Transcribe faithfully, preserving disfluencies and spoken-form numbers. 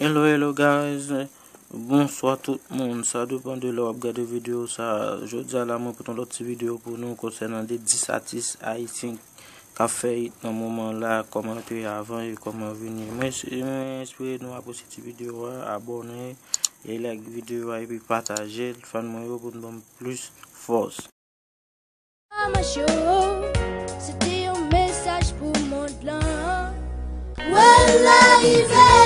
Hello, hello guys. Bonswa tout moun. Sa depann de lè w ap gade videyo sa. Jodi a la, mwen pote yon lòt ti videyo pou nou konsènan de dis atis ayisyen k ap fè hit nan moman la, kòman yo te ye avan e kòman yo vin ye. Mwen, mwen espere nou apresye ti videyo a, abòne, e like videyo a epi pataje l, fan mwen yo, pou n ban m plis fòs. Mama Show, se te yon mesaj pou mond lan. Wèl la rive,